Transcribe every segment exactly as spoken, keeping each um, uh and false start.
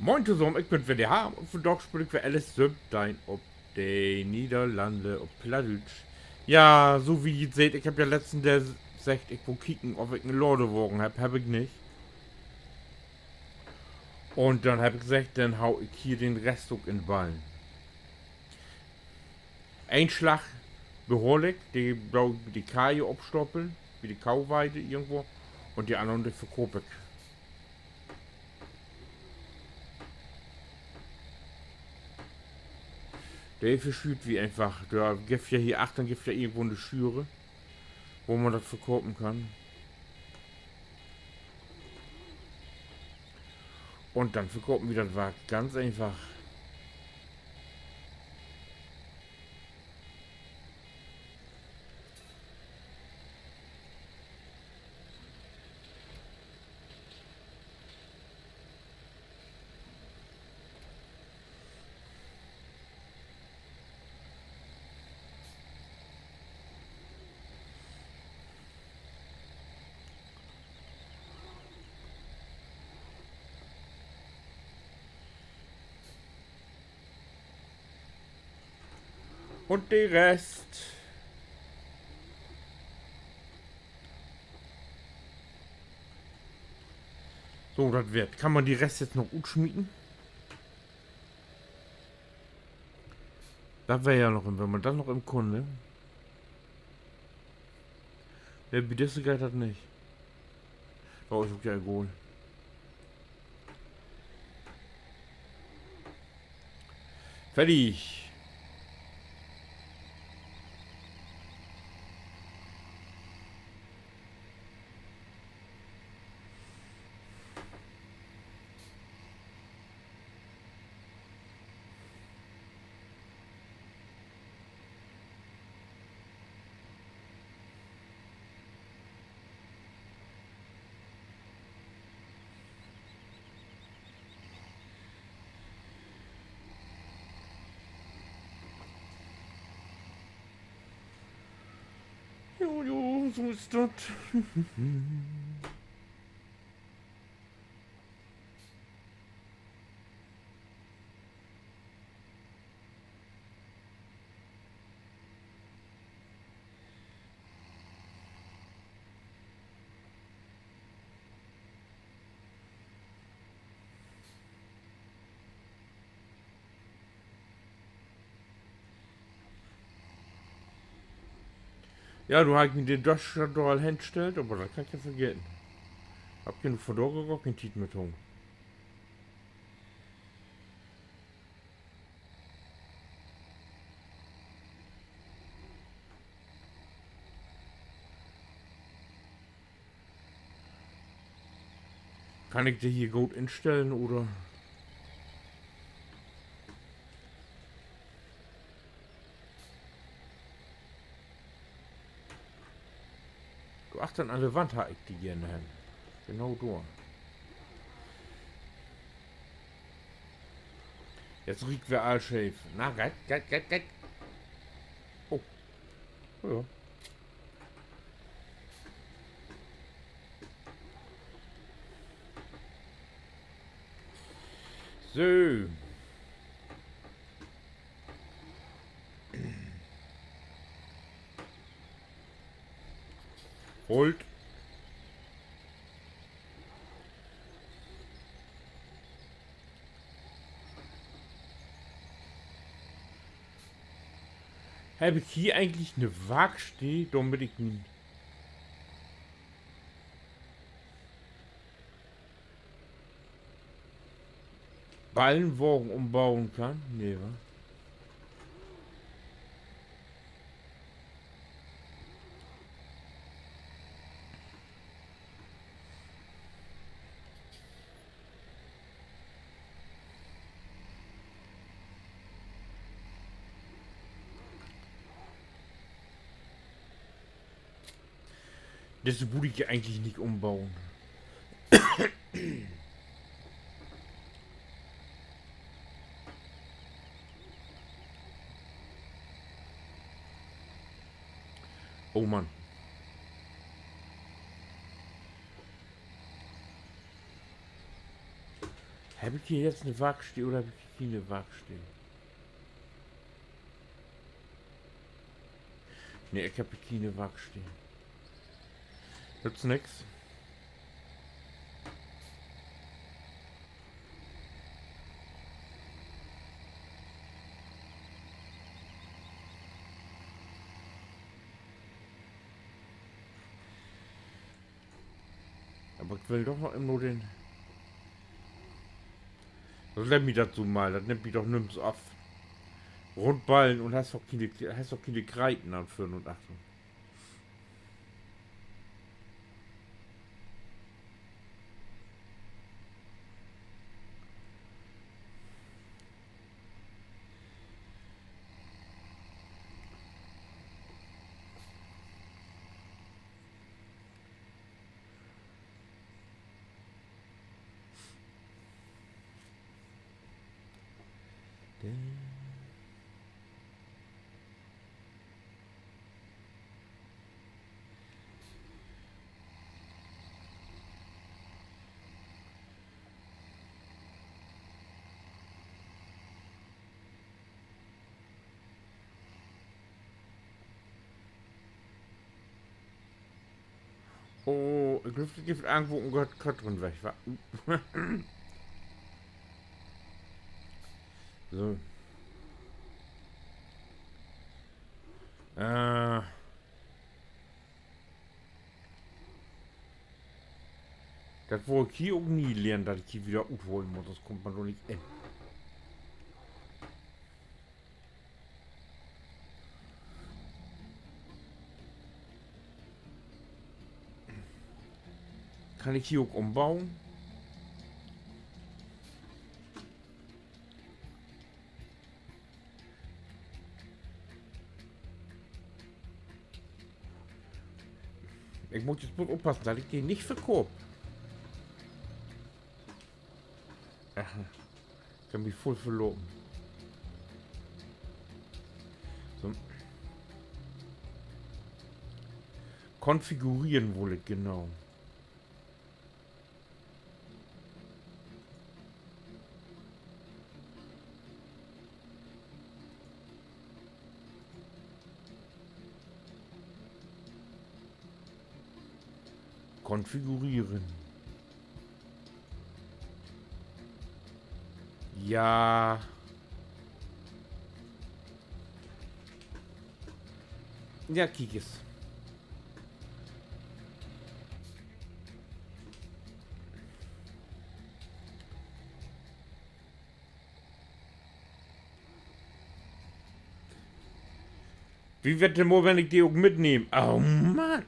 Moin tosamen, ik bün weer de Harm un vandaag speel ik weer Alice söventeihn op de Niederlande op Plattdüütsch. Ja, so as ji seht, ik hebb ja letztens de-, seggt, ik wull kieken, of ik en Ladewagen hebb, hebb ik nich. Un denn hebb ik seggt, denn hau ik hier den Rest ok in Ballen. Een Slag behool ik, de blau-, bi de Kaje opstapeln, bi de Kauweide irgendwo, un de annern, de verkoop ik. De verschüüdt wi eenfach. Dor gifft ja hier achtern gifft ja irgendwo 'ne Schüre, wo man dat verkopen kann. Un denn verkopen wi dat Wark ganz eenfach. Un de Rest. So, dat weer 't. Kann man de Rest jetzt noch utsmieten? Dat weer ja noch, wenn man dat noch even kunn, ne? Nee, bi disse geiht dat nich. Oh, is ok ja egal. Fertig. Jo, jo, so is dat. Ja, nu harr ik mi de Dösch dor al henstellt, aver dat kann ik ja vergeten. Hebb ik nu vandaag ok keen Tiet mehr to. Kann ik de hier goot instellen, oder? Dor achtern an de Wand harr ik de geern hen. Genau dor. Jetzt riekt wi all scheef. Na, geiht, geiht, geiht, geiht. Oh. Ja. So. Holt. Hebb ik hier egentlich 'ne Warksteed, dormit ik mien Ballenwagen umbauen kann? Nee, wa? Disse bruuk ik ja egentlich nich umbauen. Oh Mann. Heff ik hier jetzt 'ne Warkstee oder heff ik hier kene Warkstee? Nee, ik heff hier kene Warkstee. Dat is nix. Aver ik will doch noch even na den. Leev mi dat so mal, dat nimmt mi doch nüms af. Rundballen un hest doch kene, hest doch kene Kreiten an vörn un achtern. Oh, ik glööv, dor gifft irgendwo en Gott-, Gott drin weg, wa? So. Äh. Dat wull ik hier ok nie lehren, dat ik hier wedder utholen mutt, sünst kummt man dor nich in. Kann ik hier ok ümboen? Ik mutt jetzt bloot oppassen, dat ik de nich verkoop. Ach, ik heff mi vull verlopen. So. Konfigurieren wull ik, genau. Konfigurieren. Ja. Ja, kiek es. Wie wett de mal, wenn ik de ok mitnehm? Oh Mann.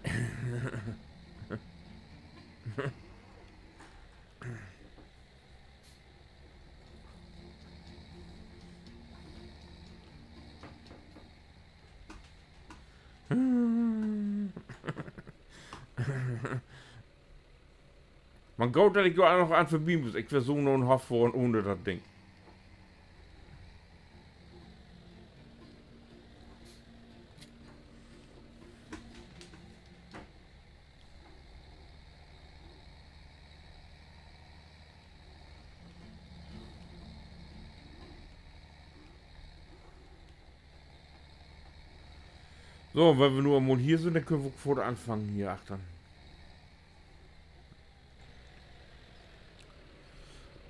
Man goot, dat ik dor noch an vörbi müss. Ik weer so na 'n Hoff fohren ahn dat Ding. So, wenn wi nu eenmal hier sünd, denn köönt wi ok foort anfangen hier achtern.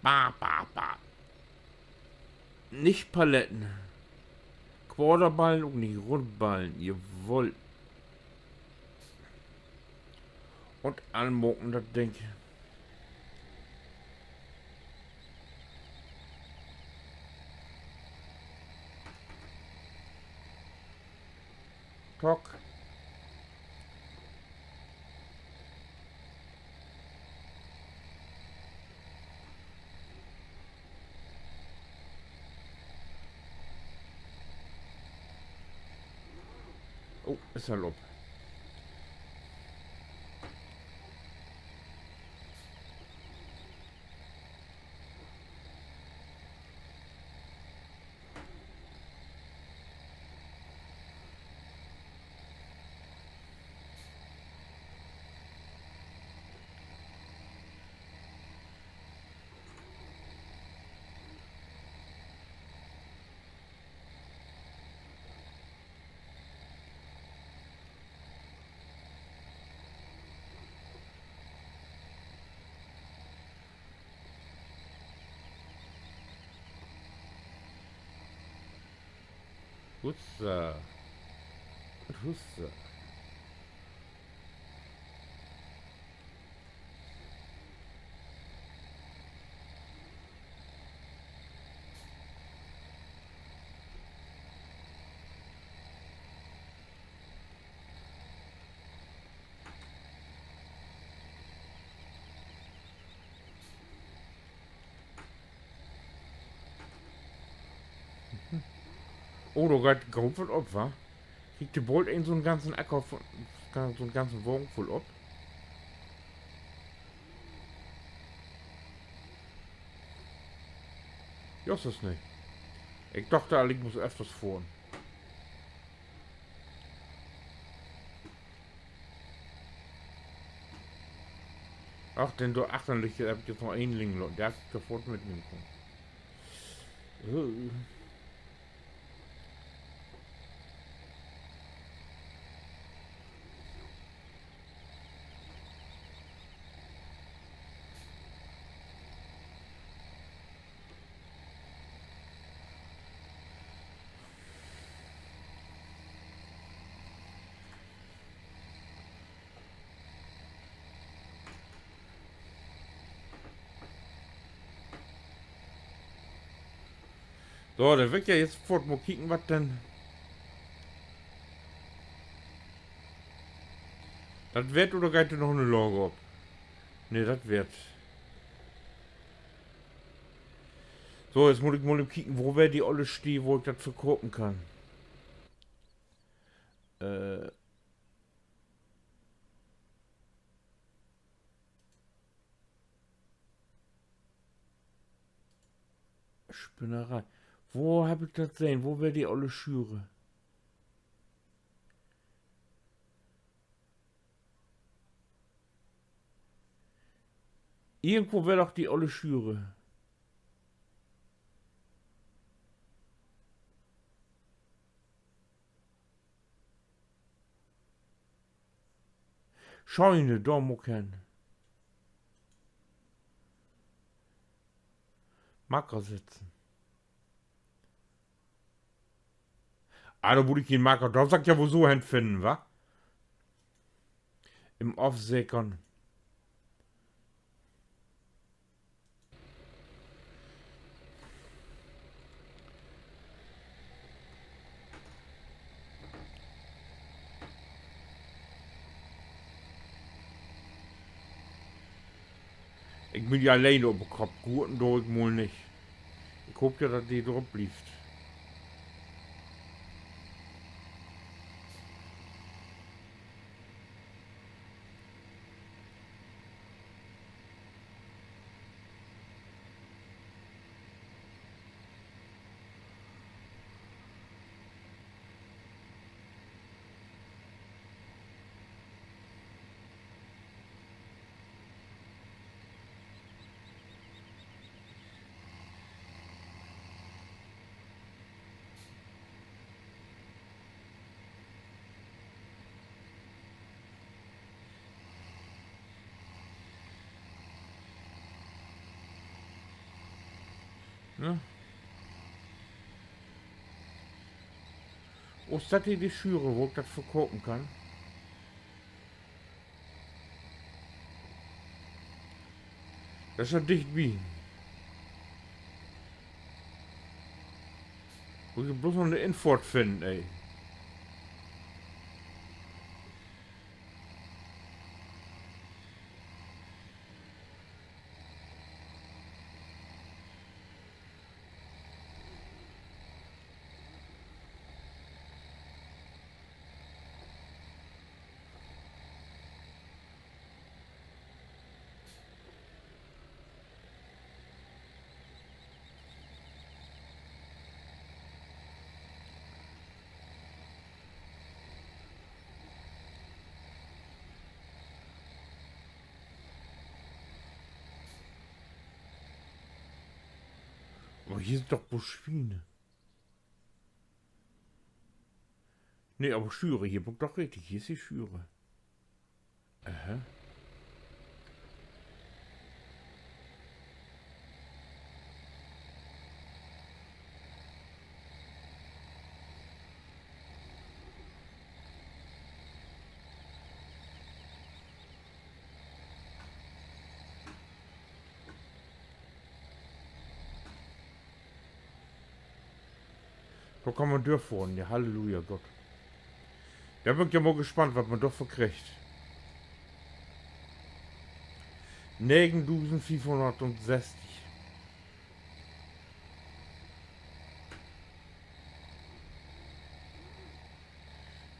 Ba, ba, ba. Nich Paletten. Quaderballen ok nich, Rundballen, jawoll. Un anmaken dat Ding. Klock. Oh, is al op. Hussa. Hussa. Oh, dor geiht groot wat op, wa? Kriegt de bold een so'n ganzen Acker, so'n ganzen Wagen vull op? Just is nich. Ik doch al, ik muss öfters fohren. Ach, denn dor achtern liggt, hebb ik nu noch een liggen laten. De harr ik sofort mitnehmen kunnt. So, denn will ik ja jetzt foort mal kieken, wat denn. Dat warrt, oder geiht dor noch 'ne Lager op? Nee, dat warrt. So, jetzt mutt ik mal even kieken, wo weer de olle Stee, wo ik dat verkopen kann. Spinneree. Wo hebb ik dat sehn? Wo weer de olle Schüre? Irgendwo weer doch de olle Schüre. Scheune, dor mutt ik hen. Marker setten. Ah, dor mutt ik keen Marker, dor sall ik ja woll so hen finnen, wa? Im Afsekern. Ik bün ja alleen op de Kopp. Gurten do ik mal nich. Ik hoop ja, dat de drop blifft. Ne? Is dat hier de Schüre, wo ik dat verkopen kann? Dat is ja dicht bi. Mutt ik blots noch 'ne Infohrt finnen, ey. Aver hier sünd doch blots Swiene. Nee, aver Schüre, hier bün ik doch richtig. Hier is de Schüre. Aha. Dor kann man dörfohren, ja, Halleluja, Gott. Dor bün ik ja mal gespannt, wat man dorför kriggt. Negendusenddreehunnertunsösstig.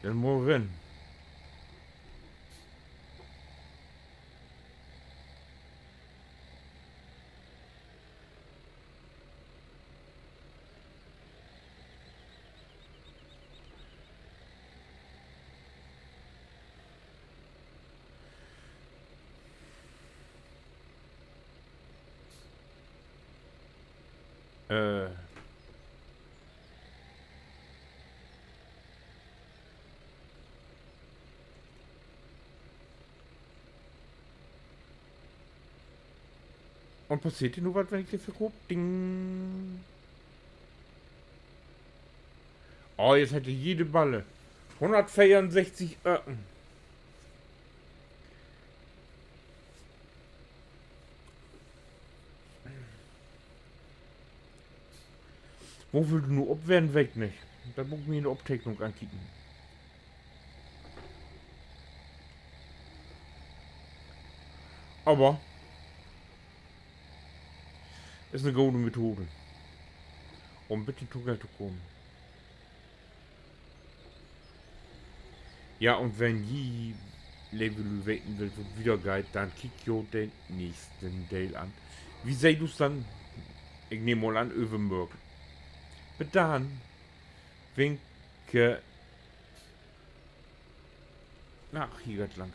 Denn mal rin. Äh. Un passeert hier nu wat, wenn ik de verkoop? Ding. Oh, jetzt hett he jede Balle. Hunnertveerunsösstig Öcken. Woveel de nu op weren, weet ik nich. Dat mutt ik mi in de Opteknung ankieken. Aver is 'ne gode Methode, üm en beten to Geld to kamen. Ja, un wenn ji, leve Lüüd, weten wüllt, wo dat wieder geiht, denn kiekt jo den nächsten Deel an. Wi seht us denn, ik nehm mal an, övermörgen. Bit denn. Winke. Ach, hier geiht 't lang.